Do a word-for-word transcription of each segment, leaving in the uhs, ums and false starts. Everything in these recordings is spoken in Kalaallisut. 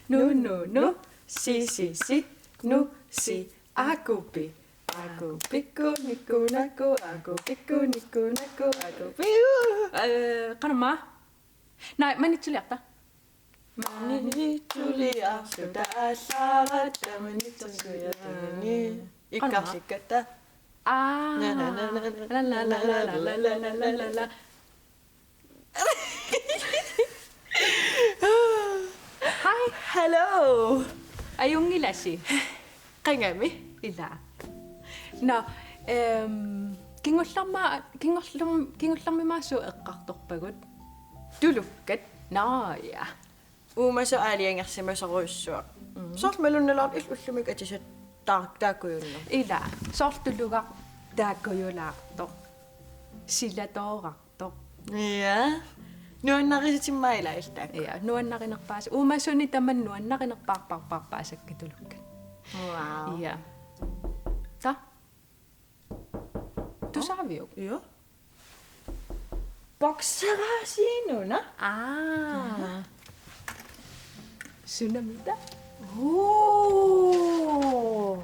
Nu, nu, nu, si, si, si, nu, si, akupi. Akupikku, nikku, nakku, akupikku, nikku, nakku, akupiu. Eh, qanormaa? Naa, Manitsuliarta. Manitsuliarta, allaaratta, Manitsuliarta. Ikkarlikkatta. Aa. Na, na, na, na, na. La, la, la. Hi. Hello. Ajunngilasi? Qangami? Ila. Nå, ehm, kingullerma-, kingullerm-, kingullermimaasuu eqqartorpagut. Tulukkat. Nå, ja. Uumasut aalajangersimasorujussuaq. Mm. Soorlu malunnalaartoq illit ullumikkut atisat taak-, taakkujunneq. Ila, soorlu tulugaq taakkujulaartoq. Silatooraq. Toq. Ja. Nuannarisatimmaa ilaa iltaaq. Ja, nuannarinerpaas-, uumasuni tamanna nuannarinerpaarpaarpaarpaasakka tulukkat. Wow. Ja. Ta? Tusaaviuk? Ja. Bokseraasiinuna? Aa. Sunamita? Oo.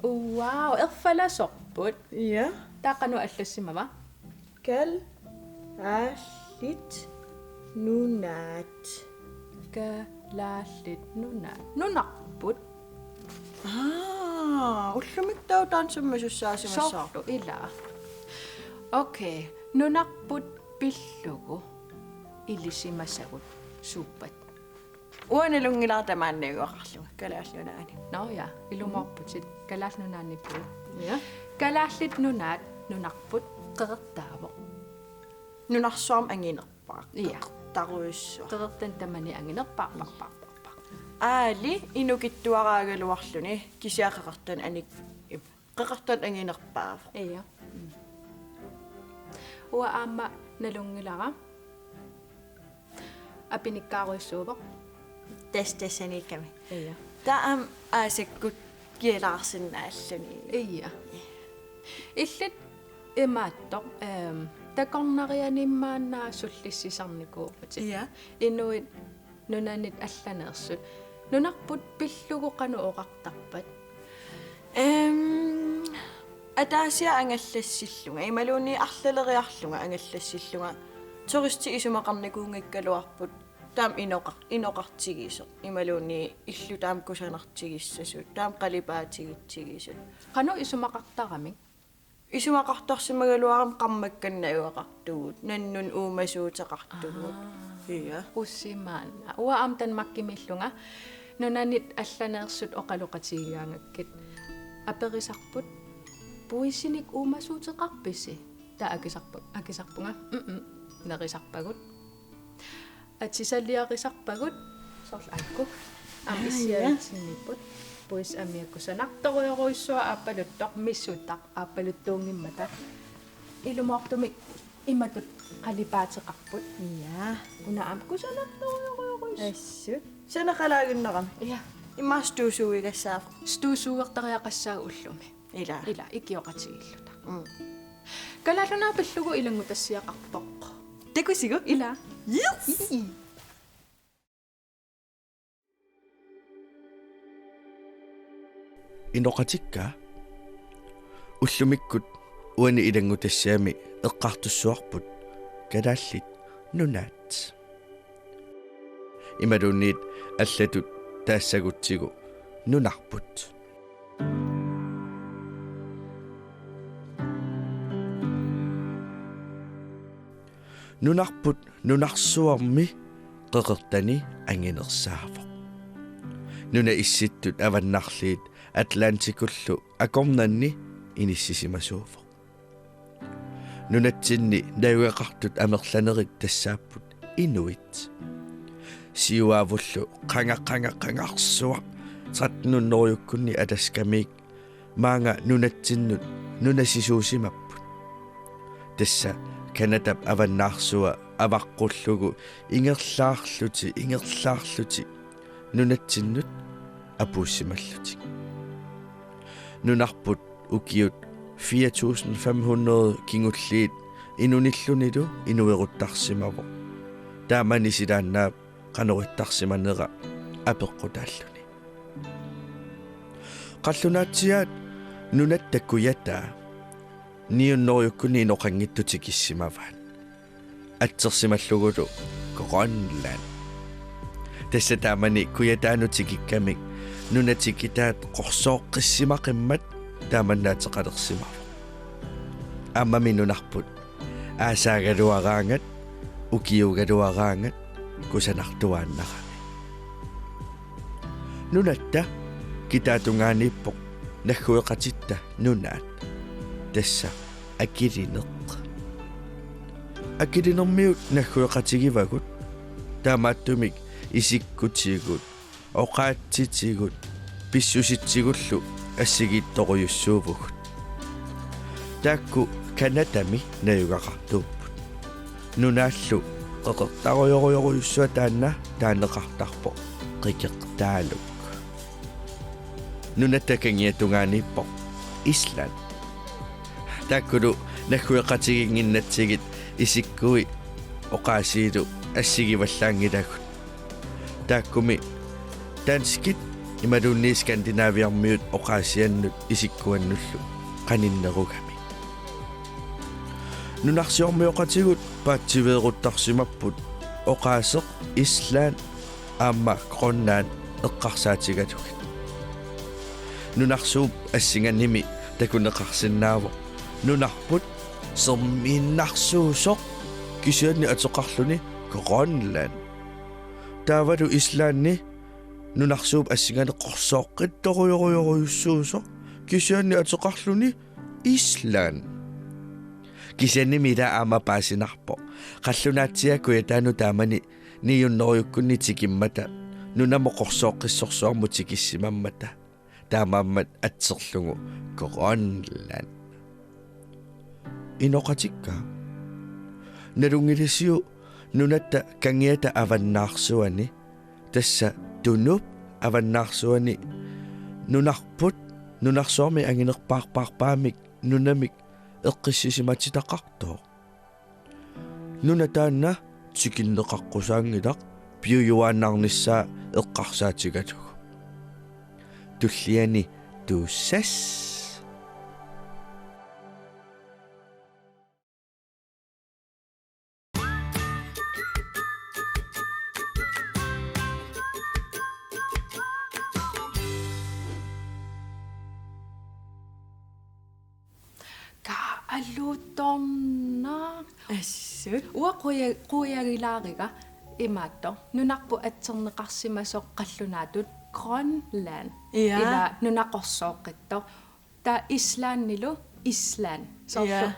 Wow, erfalasorput. Ja. Taava qanoq allassimava? Kalaallit Nunaat. Kalaallit Nunaat. Nunarput. Aa, ullumikkut taava taanna sammisussaasimassaaq. Soorlu ila. Okay, nunarput pillugu ilisimasagut suuppat? Uanga nalunngilara tamaani najugaqarlunga, Kalaallit Nunaanni. Nå ja, ilumoorputit. Kalaallit Nunaanniippugut. Ja. Kalaallit Nunaat nunarput qeqertaavoq. Nunarsuarmi anginerpaaq. Ja. Qeqertarujussuaq. Qeqertani tamani anginerpaaq, paaq, paaq, paaq, paaq. Aali inukitsuaraagaluarluni kisianni qeqertani anik-, qeqertani anginerpaavoq. Ja. Mm. Uanga aamma nalunngilara. Apinikkaarujussuuvoq. Tassa tassaniikkami. Ja. Taava aamma aasakkut kialaarsinnaalluni. Ja. Illit imaattoq, ehm, takornarianimmaannaat sullissisarnikuuvutit. Ja. Inuit nunanit allaneersut. Nunarput pillugu qanoq oqartarpat? Ehm, ataasiarlunga angallassillunga, imaluunniit arlaleriarlunga angallassillunga. Turistit isumaqarnikuunngikkaluarput taama inoqar-, inoqartigisoq. Imaluunniit illut taama kusanartigissasut, taama qalipaatigitsigisut. Qanoq isumaqartaramik? Isumaqartarsimagaluarami qarmakkanik najugaqartugut, nannunnik uumasuuteqartugut. Aa. Ja. Qusimaanna. Uanga aamma Danmarkimiillunga nunanit allaneersut oqaloqatigigaangakkit aperisarput: Puisinik uumasuuteqarpisi? Taava akisarpa-, akisarpunga: Mm-mm, nerisarpagut. Atisaliarisarpagut, soorlu aakku. Aamma, aa, ja, issiavitsinniipput. Puisit amia kusanartorujorujussuaq, aappaluttoq misutaq, aappaluttuunngimmata. Ilumoortumik imatut qalipaateqarput. Ja. Una aamma kusanartorujorujorujussuaq. Assut. Sanaqalaaginnarami. Ja. Immaqa støvsugigassaavoq. Støvsugertariaqassaagut ullumi. Ila. Ila, ikioqatigiilluta. Mm. Kalaallit Nunaat pillugu ilanngutassiaqarpoq. Takusiuk? Ila. Yes! Ii. Inoqatikka, ullumikkut uani ilanngutassiami eqqartussuarput Kalaallit Nunaat. Imaluunniit allatut taassagutsigu nunarput. Nunarput nunarsuarmi qeqertani anginersaavoq. Nunat issittut avannarliit Atlantikullu akornanni inissisimasuuvoq. Nunatsinni najugaqartut amerlanerit tassaapput inuit. Siuaavullu qanga, qanga, qangarsuaq tretten hundredekkunni Alaskamiit maanga nunatsinnut nunasisuusimapput. Tassa Canadap avannaarsua avaqqullugu ingerlaarlutik, ingerlaarlutik nunatsinnut apuussimallutik. Nunarput ukiut fire tusind fem hundrede kingulliit inunillunilu inueruttarsimavoq. Taamani silaannaap qanoq ittarsimanera apeqqutaalluni. Qallunaatsiaat nunatta kujataa ni hundredekunni inoqanngitsut tikissimavaat. Atsersimallugulu Grønland. Tassa taamani kujataanut tikikkamik nunat tikitaat qorsooqqissimaqimmat taamannaateqalersimavoq. Aammami nunarput aasaagaluaraangat, ukiuugaluaraangat kusanartuaannarami. Nunatta kitaatungaaniippoq naggueqatitta nunaat. Tassa Akilineq. Akilinermiut naggueqatigivagut, taamaattumik isikkutigut, oqaatsitigut, pissusitsigullu assigiittorujussuuvugut. Taakku Canadami najugaqartuupput. Nunaallu qeqertarujorujorujussuaq taanna taaneqartarpoq Qeqertaaluk. Nunatta kangiatungaaniippoq Island. Taakkulu naggueqatiginnginnatsigit isikkui oqaasiilu assigivallaanngilagut. Taakkumi danskit imaluunniit Skandinaviarmiut oqaasiannut isikkuannullu qaninnerugami. Nunarsiormioqatigut paatsiveeruttarsimapput oqaaseq Island aamma Grønland eqqarsaatigalugit. Nunarsuup assinganimi takuneqarsinnaavoq nunarput sermiinnarsuusoq kisianni ateqarluni Grønland. Taavalu Islandi nunarsuup assinganik qorsooqqittorujorujorujussuusoq kisianni ateqarluni Island. Kisiannimi ila aamma paasinarpoq. Qallunaatsiaat kujataanut taamani ni hundredekunni tikimmata nunamut qorsooqqissorsuarmut tikissimammata. Taamaammat atserlugu Grønland. Inoqatikka. Nalunngilisiuk nunatta kangiata avannaarsuani, tassa Tunup avannaarsuani, nunarput nunarsuarmi anginerpaarpaarpaamik nunamik eqqissisimatitaqartoq. Nuna taanna tikinneqaqqusaanngilaq piujuaannarnissaa eqqarsaatigalugu. Tulliani tuussas. Kaalutorna. Assut. Uanga quja-, qujagilaariga imaattoq. Nunarput atserneqarsimasoq qallunaatut Grønland. Ja. Ila nunap qorsooqqittoq. Taava Islandilu Island. Soorlu. Ja.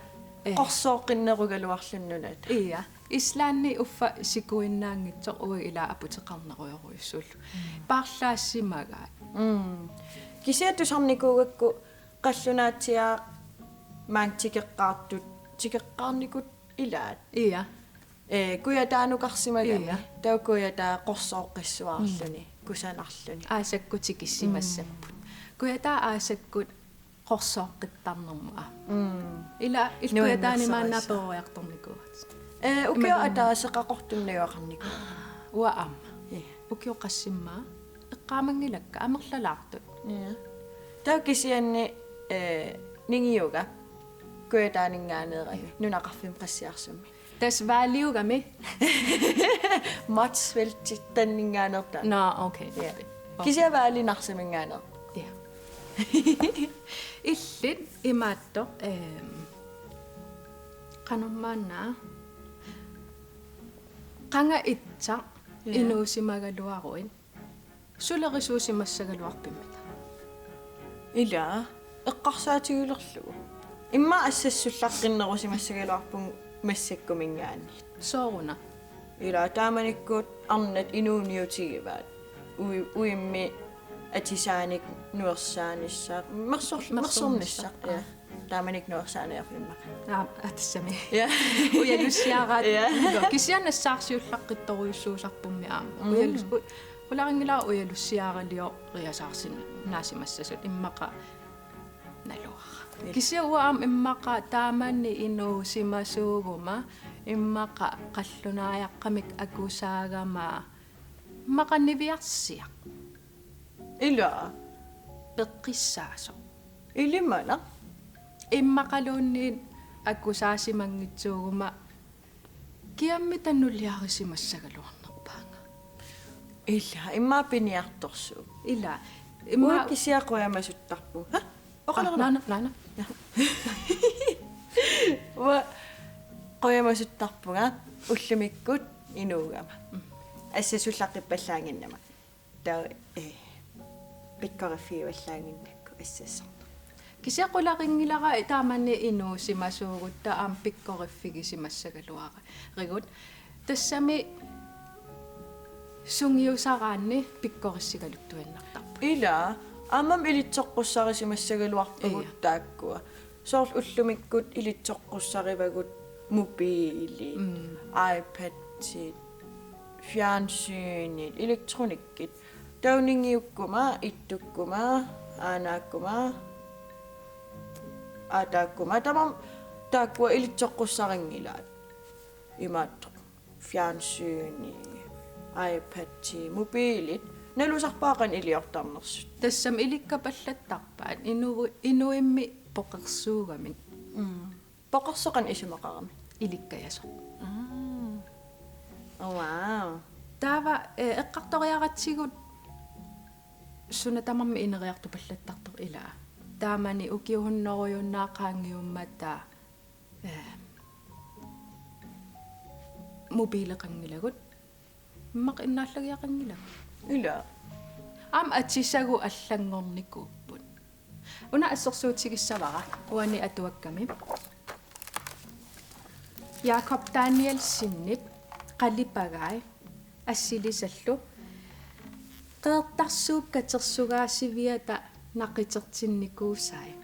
Eh. Qorsooqqinnerugaluarluni nunat. Ja. Islandi uffa sikuinnaanngitsoq uagut ila aputeqarnerujorujussuullugu. Mm. Paarlaassimagaat. Mm. Kisianni tusarnikuugakku qallunaatsiaat maani tikeqqaartut, tikeqqaarnikut ilaat. Ja. Eh, kujataanukarsimagami. Ja. Taava kujataa qorsooqqissuarluni, mm, kusanarluni. Aasakkut tikissimassapput. Mm. Kujataa aasakkut qorsooqqittarnermut aamma. Mm. Ila illit kujataani maanna nuannersarissaaq peroriartornikuuat. Eh, ukioq, ima nuann-, ataaseq Qaqortumi najugaqarnikuuvoq. Uanga aamma. Ja. Ukioq qassimmaa. Eqqaamanngilakka amerlalaartut. Ja. Taava kisianni, eh, ningiuga kujataaninngaanneerami, ja, nunaqarfimmi Qassiarsummi. Tassa Vaaliugami. Motzfeldtitanninngaanneersoq. Nå, okay. Ja. Okay. Kisianni Vaali Narsaminngaanneersoq. Ja. Illit imaattoq, ehm, qanormaanna. Qanga itsaq, ja, inuusimagaluaruit. Sulerisuusimassagaluarpimmita? Ila, eqqarsaatigilerlugu. Immaqa assassullaqqinnerusimassagaluarpunga massakkuminngaanniit. Sooruna? Ila, taamanikkut arnat inuuniutigivaat. Ui-, uimmi atisaanik nuersaanissaq. Mersor-, mersornissaq. Mersornissaq, ja. Aa. Taamanikkut nuersaaniarfimmaqa. Aa, aa, tassami. Ja. Ujalussiaraat. Ja. Kisianni nassaarsiullaqqittorujussuusarpummi aamma. Mm. Ujalus-, u-, qularinngilara ujalussiaralioriasaarsin-, naasimassasut immaqa naluara. Ja. Kisianni uanga aamma immaqa taamani inuusimasuuguma immaqa qallunaajaqqamik akusaagama Immaqa niviarsiaq. Ilaa. Peqqissaasoq. Ilimanaq. Immaqaluunniit akusaasimanngitsuuguma kiammi tanuliarisimassagaluarnerpaanga. Ilaa, immaqa piniartorsuuvoq. Ilaa. Immaqa uanga kisianni qujamasuttarpunga. Ha? Oqaleruna. Naana, naana. Ja. Uanga qujamasuttarpunga ullumikkut inuugama. Mm. Assasulaqippallaannginnama. Taava, eh, pikkoriffigivallaannginnakku assassorneq. Kisianni qularinngilara taamani inuusimasuugutta aamma pikkoriffigisimassagaluarigut. Tassami sungiusaraanni pikkorissigaluttuinnartarput. Ilaa, aammami ilitsoqqussarisimassagaluarpagut. Ia. Taakkua. Soorlu ullumikkut ilitsoqqussarivagut mobiilit, mm, iPadit, fjernsynit, elektronikkit. Taava ningiukkuma, ittukkuma, aanaakkuma, aataakkuma. Tamarmik taakkua ilitsoqqussarinngilaat. Imaattoq. Fjernsyni, iPadi, mobiilit, nalusarpaaqqat iliortarnersut. Tassami ilikkapallattarpaat inu-, inuimmi poqersuugamik. Mm. Poqersoq qanoq isumaqarami? Ilikkajasoq. Mm. Oh, wow. Taava, eh, eqqartoriaratsigu suna tamarmi ineriartupallattartoq ilaa. Taamani ukiuhunnorujunnaa qaangiummata, eh, mobiileqanngilagut. Immaqa innaallagiaqanngilagut. Ilaa. Aamma atisagut allanngornikuupput. Una assersuutigissavara uani atuakkami. Jakob Danielsenip qalipagai assilisallu Qeertarsuup katersugaasiviata naqitertinnikuusai.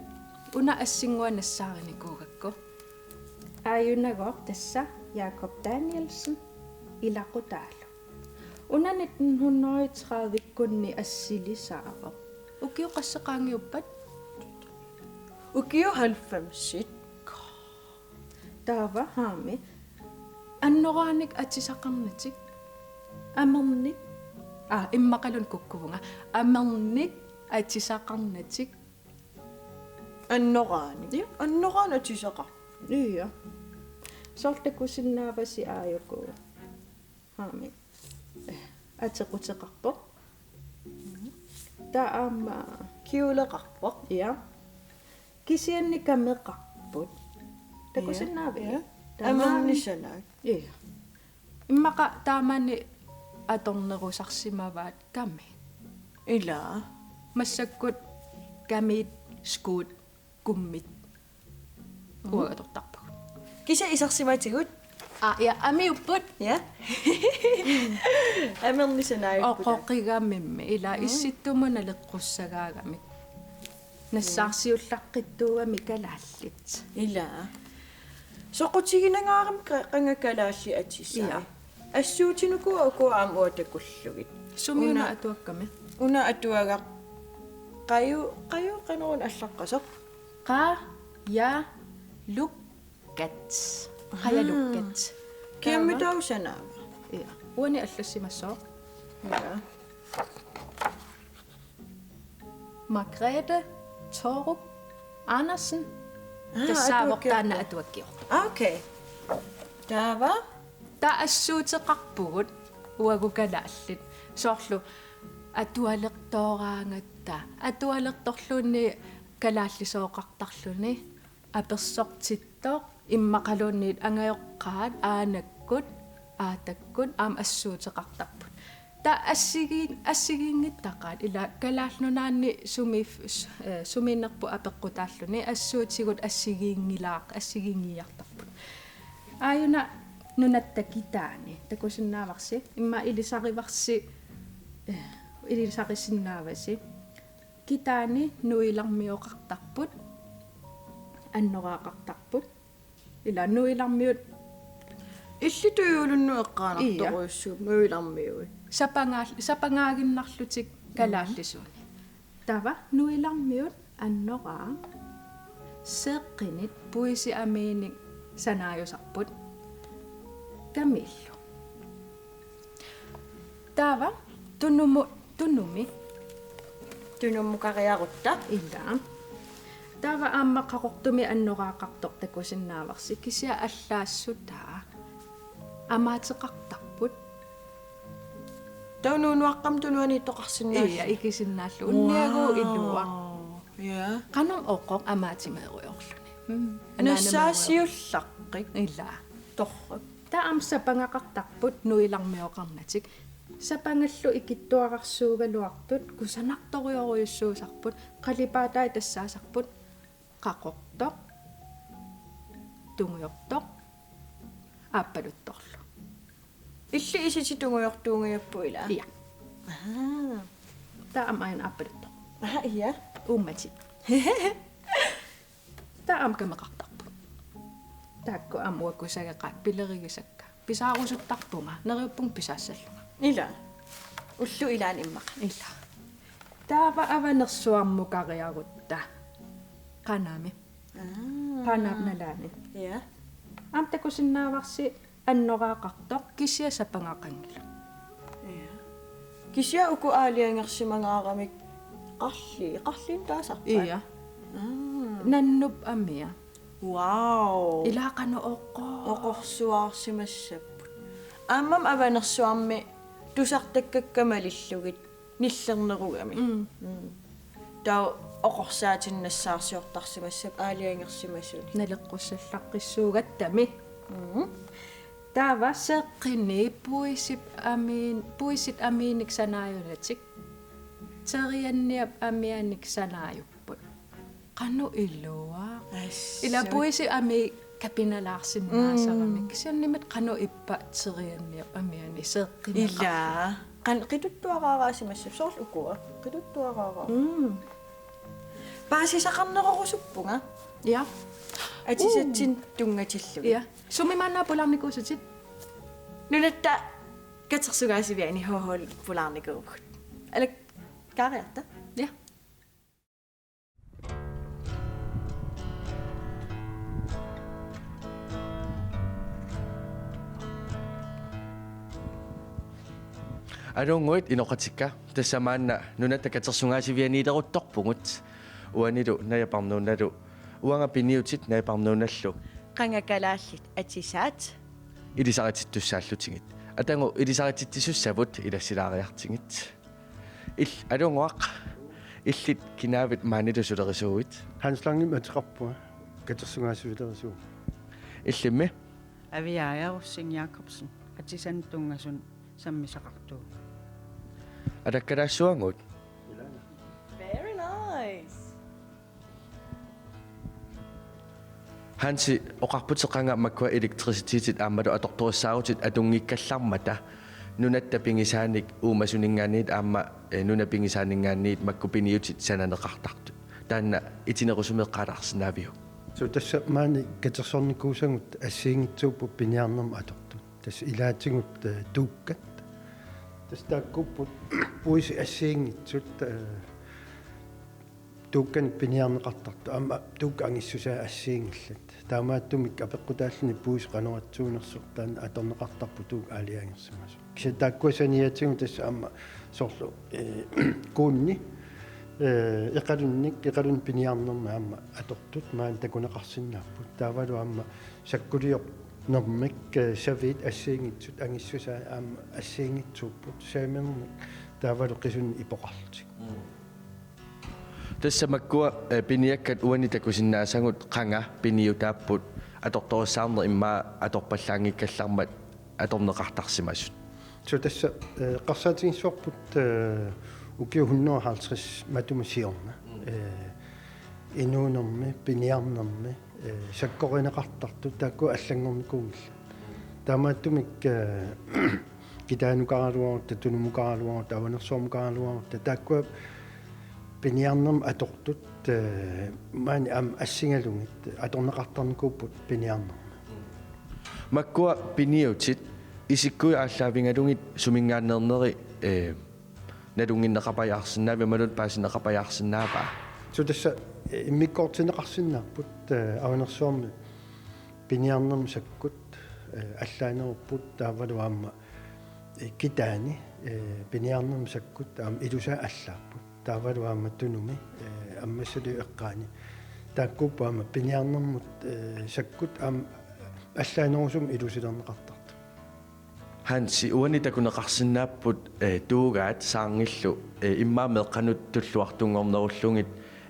Una assinnguaq nassaarinikuugakku. Aajunagooq tassa Jakob Danielsen ilaqutaalu. Una nitten hundrede tredive-kkunni assilisaavoq. Ukiut qassit qaangiuppat? Ukiut halvfemsit. Taava aamma. Annoraanik atisaqarnatik. Amernik. Aa, immaqaluunniit kukkuvunga. Amernik atisaqarnatik. Annoraanik. Ja. Annoraanik atisaqar-. Ja. Soorlu takusinnaavasi aajuku. Aamma. Eh, atequteqarpoq. Taava aamma. Kjoleqarpoq. Ja. Kisianni kameqarput. Takusinnaavigit? Ja, ja. Taava amernik sanaat. Ja. Immaqa taamani atornerusarsimavaat kamiit. Ilaa. Massakkut kamiit, skuut, kummit. Mhm. Uagut atortarpagut. Kisianni isersimatigut? Aa, ja, amiupput. Ja. Amernik sanaajupput. Oqoqigamimmi, ilaa. Mhm. Issittumut naleqqussagaagamik. Nassaarsiullaqqittuugami kalaallit. Ilaa. Soqutiginangaarami ka-, qanga kalaallit atisai. Ja. Assuutinuku uku aamma uanga takullugit. Sumi una, una atuakkami? Una atuagaq Qaju, Qaju, qanoruna allaqqasoq? Qa, ja, luk, kat. Qajalukkat. Ahaa. Kiammi taava? Taava sanaava? Ja. Uani allassimassooq. Ja. Margrethe Thorup Andersen. Aa, tassaavoq atuakkiortoq. Taanna atuakkiortoq. Aa, okay. Taava? Taava assuuteqarpugut uagut kalaallit. Soorlu atualertooraangatta. Atualertorluunniit kalaallisooqartarluni. Apersortittoq immaqaluunniit angajoqqaat aanakkut, aatakkut aamma assuuteqartarput. Taava assigi-, assigiinngittaqaat ilaa Kalaallit Nunaanni sumi-, s-, eh, sumiinnerput apeqqutaalluni assuutigut assigiinngilaaq-, assigiinngiiartarput. Aajuna nunatta kitaani, takusinnaavarsi, immaqa ilisarivarsi, eh, ilisarisinnaavasi. Kitaani nuilarmioqartarput, annoraaqartarput. Ilaa nuilarmiut. Illit tujuulunnut eqqaanartorujussuupput. Ia. Nuilarmiui. Sapangaa-, sapangaaginnarlutik, mhm, kalaallisuunik. Taava nuilarmiut annoraaq seeqqinit puisi amiinik sanaajusarput. Kamiillu. Taava Tunumu-, tunumi. Tunumukariarutta. Ila. Taava aamma Qaqortumi annoraaqartoq takusinnaavarsi, kisianni allaassutaa amaateqartarput. Taava Nuunuaqqami tunuaniittoqarsinnaallugu. Ia, ikisinnaallugu. Unniagu ilua. Wow. Ja. Qanoq oqoq amaatemeerujoorluni. Mm. Nassaasiullaqqik. Ila. Torrak. Taava aamma sapangaqartarput nuilarmioqarnatik. Sapangallu ikittuararsuugaluartut kusanartorujorujussuusarput, qalipaatai tassaasarput qaqortoq, tungujortoq, aappaluttorlu. Illit isitit tungujortuunngajappoq, ilaa? Ia. Aha. Taava aamma aajuna aappaluttoq. Aha, ia. Uummatit. Taava aamma kameqartarput. Taakku aamma uanga kusageqaat pilerigisakka. Pisaarusuttarpunga, neriuppunga pisaassallunga. Ila. Ullut ilaanni immaqa. Ila. Taava Avanersuarmukariarutta. Qanami. Aa. Qanap nalaani. Ja. Aamma takusinnaavarsi annoraaqartoq, kisianni sapangaqanngilaq. Ja. Kisianni uku aalajangersimangaaramik qarli-, qarliit taasarpaat. Ia. Aa. Nannup amia. Wow. Ila qanoq oqoq. Oqorsuarsimassapput. Aammami Avanersuarmi tusartakkakka malillugit nillernerugami. Mm. Mm. Taava oqorsaatinnik nassaarsiortarsimassapput aalajangersimasuni. Naleqqussallaqqissuugattami. Mm. Taava seeqqinii puisip amiin-, puisit amiinik sanaajunatik. Terianniap amianik sanaajupput. Qanoq iluaq. Assut. Ila puisi amii kapinalaarsinnaasarami. Mm. Kisiannimi qanoq ippa terianniap amiani seeqqinaqarluni. Ila. Qan-, qituttuaraaraasimassappat soorlu ukua. Qituttuaraara. Mm. Paasisaqarnerorusuppunga. Ja. Atisatsinnik tunngatillugit. Ja. Sumi maanna pulaarnikuusutit? Nunatta Katersugaasiviani H H-lu pulaarnikuuvugut. Alakkaariarta? Ja. Aluunnguit inoqatikka, tassa maanna Nunatta Katersugaasivianiileruttorpugut. Uanilu Naja Parnoonalu, uanga Piniutit Naja Parnoonallu. Qanga kalaallit atisaat. Ilisaritsittussaallutigit. Atagu ilisarititsisussavut ilassilaariartigit. Il-, Aluunnguaq. Illit kinaavit maanilu sulerisuuit? Hans Langimik ateqarpunga, katersugaasivilerisuuvunga. Illimmi? Aviaaja Rosing Jakobsen, atisanik tunngasunik sammisaqartuuvunga. Alakkalaassuagut. Very nice. Hansi, oqarputit qanga makkua elektricitetit aammalu atortorissaarutit atunngikkallarmata nunatta pigisaanik uumasuninngaanniit aamma, eh, nunap pigisaaninngaanniit makku Piniutit sananeqartartut. Taanna itinerusumik eqqaalaarsinnaaviuk? Suu, tassa maani katersornikuusagut assigiinngitsuupput piniarnermik atortut. Tassa ilaatigut, eh, tuukkat. Tassa taakkuupput puisit assigiinngitsut, eh, tuukkanik piniarneqartartut, aamma tuukkat angissusaat assigiinngillat. Taamaattumik apeqqutaalluni puisit qanoq atsuunersoq taanna atorneqartarpoq tuukkat aalajangersimasoq. Kisianni taakkua saniatigut tassa aamma soorlu, eh, kuunni, eh, Iqalunnik, Iqalunnik piniarnermik aamma atortut maani takuneqarsinnaapput. Taavalu aamma sakkuliornermik, eh, saviit assigiinngitsut angissusaat aamma assigiinngitsuupput. Saaminermik taavalu qisunik ipoqarlutik. Mm. Tassa makkua, eh, piniakkat uani takusinnaasagut qanga piniutaapput atortorissaarneq immaqa atorpallaanngikkallarmat atorneqartarsimasut. Suu, tassa, eh, eqqarsaatigissavarput, eh, ukiut hundrede og halvtreds matuma siorna. Mm. Eh, inuunermi, piniarnermi, eh, sakkorineqartartut taakkua allanngornikuunngillat. Taamaattumik, eh, Kitaanukaraluarutta, Tunumukaraluarutta, Avanersuarmukaraluarutta, taakkua piniarnermik atortut, eh, maani aamma assigalugit atorneqartarnikuupput piniarnermik. Makkua Piniutit isikkuit aallaavigalugit suminngaanneerneri, eh, nalunnginneqapajaarsinnaavit imaluunniit paasineqapajaarsinnaavaa? Suu, tassa, eh, immikkoortinneqarsinnaapput, eh, Avanersuarmi piniarnermik sakkut, eh, allaanerupput taavalu aamma eh, kitaani, eh, piniarnermi sakkut aamma ilusaa allaapput. Taavalu aamma tunumi, eh, ammassalu eqqaani. Taakkuupput aamma piniarnermut, eh, sakkut aamma allaanerusumik ilusilerneqartartut. Hansi, uani takuneqarsinnaapput, eh, tuugaat saarngillu, eh, immaqa meeqqanut tulluartunngornerullugit,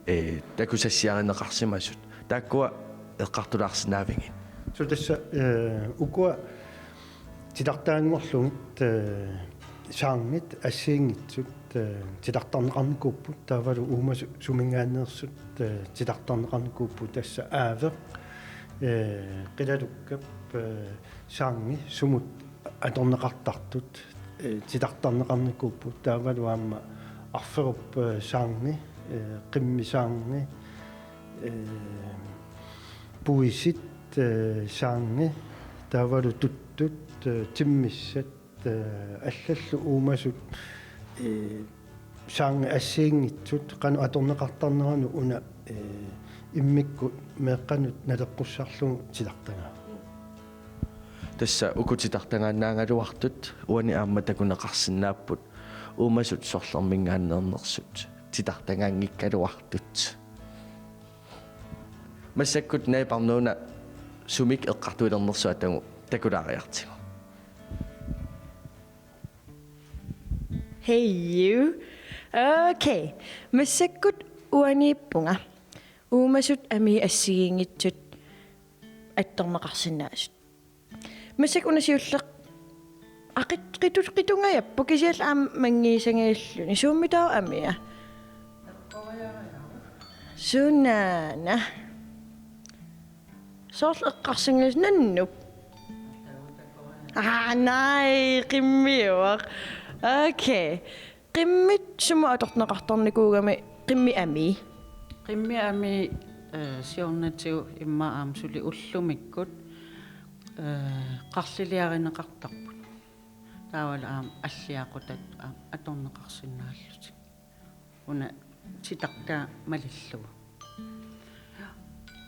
eh, takusassiarineqarsimasut. Taakkua eqqartulaarsinnaavigit? Suu, tassa, eh, ukua titartaanngorlugit, eh, saarngit assigiinngitsut, eh, titartarneqarnikuupput, taavalu uumasut suminngaanneersut, eh, titartarneqarnikuupput, tassa aaveq, eh, qilalukkap, eh, saarngi sumut atorneqartartut, eh, titartarneqarnikuupput, taavalu aamma arferup, eh, saarngi, eh, qimmi saarngi, eh, puisit, eh, saarngi, taavalu tuttut, eh, timmissat, eh, allallu uumasut, eh, saarngi assigiinngitsut qanoq atorneqartarneranut una, eh, immikkut meeqqanut naleqqussarlugu titartagaavoq. Tassa uku titartagaannaagaluartut uani aamma takuneqarsinnaapput, uumasut sorlerminngaanneernersut titartagaanngikkaluartut. Massakkut Nai Parnuuna sumik eqqartuilernersoq atagu takulaariartigu. Hej. Okay. Massakkut uaniippunga uumasut amii assigiinngitsut attorneqarsinnaasut. Massakkut una siulleq aqit-, qitut-, qitungajappoq kisianni aamma manngiisangajalluni. Suummitaava amia? Sunaana. Soorlu eqqarsanngilasi nannup. Aa, Nai, qimmiuaq. Okay. Qimmit sumut atorneqartarnikuugami, qimmi amii? Qimmi amii, eh, siornatigut immaqa aamma suli ullumikkut, eh, qarliliarineqartarput. Taavalu aamma alliaqutatut aamma atorneqarsinnaallutik. Una titartaa malillugu.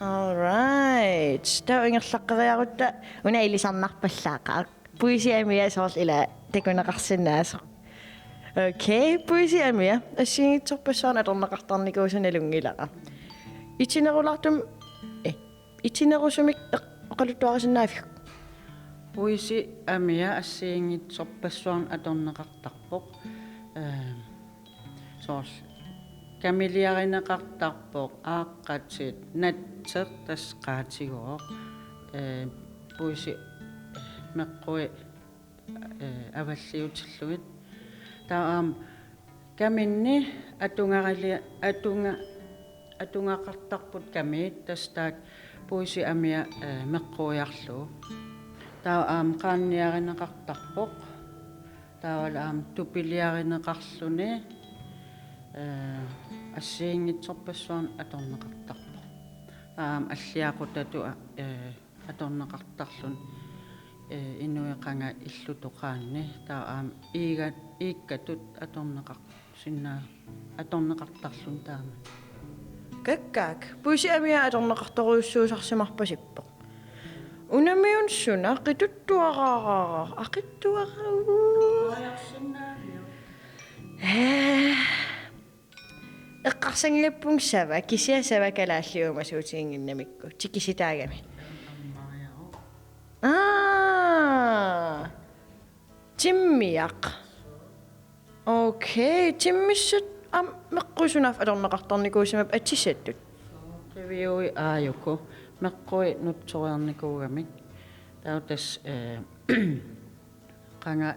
All right. Taava ingerlaqqeriarutta una ilisarnarpallaaqaaq. Puisi amia soorlu ila takuneqarsinnaasoq. Okay, puisi amia assigiinngitsorpassuarnut atorneqartarnikuusoq nalunngilara. Itinerulaartumik, eh, itinerusumik eq-, oqaluttuarisinnaaviuk? Puisi amia assigiinngitsorpassuarnut atorneqartarpoq. Eh, soorlu kamiliarineqartarpoq, aaqqatit, natseq tassa qaatigooq, eh, puisi, eh, meqqui, eh, avalliutillugit. Taava aamma kaminni atungarali-, atunga-, atungaqartarput kamiit, tassa taakku puisi amia, eh, meqquiarlugu. Taava aamma qaanniarineqartarpoq. Taavalu aamma tupiliarineqarluni, eh, assigiinngitsorpassuarnut atorneqartarpoq. Taava aamma alliaqutatut, eh, atorneqartarluni, eh, inuit qanga illutoqaanni. Taava aamma iiga-, iikkatut atorneqarsinnaa-, atorneqartarluni taama. Kakkaak, puisi amia atorneqartorujussuusarsimarpasippoq. Unamiuna suna qituttuaraaraara, aqittuararaa. Eh. Eqqarsanngilappunga sava, kisianni sava kalaallit uumasuutiginnginnamikku, tikisitaagami. Aa. Timmiaq. Okay, timmissat aamma meqqui sunaaffa atorneqartarnikuusimappat atisatut? Qiviui aajuku, meqqui nutsoriarnikuugamik. Taava tassa, eh, qanga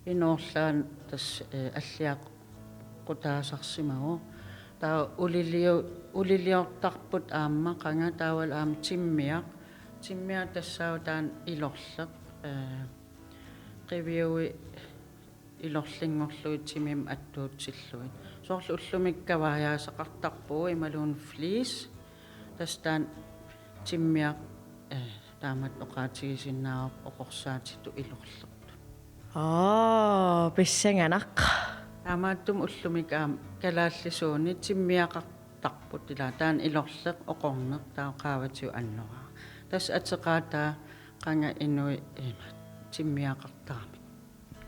inuullaannaq tassa, eh, alliaqutaasarsimavoq. Taava uliliu-, uliliortarput aamma qanga taavalu aamma timmiaq. Timmiaq tassaavoq taanna ilorleq, eh, qiviui ilorlinngorlugit timimik attuutillugit. Soorlu ullumi kavaajaasaqartarpugut imaluunniit fleece. Tassa taanna timmiaq, eh, taamatut oqaatigisinnaavarput oqorsaatitut ilorlertut. Aa, pissanganaq. Taamaattumik ullumi aamma kalaallisuunik timmiaqartarput, ila taanna ilorleq oqorneq taava qaavatigut annoraaq. Tassa ateqaataa qanga inuit, eh, timmiaqartaramik.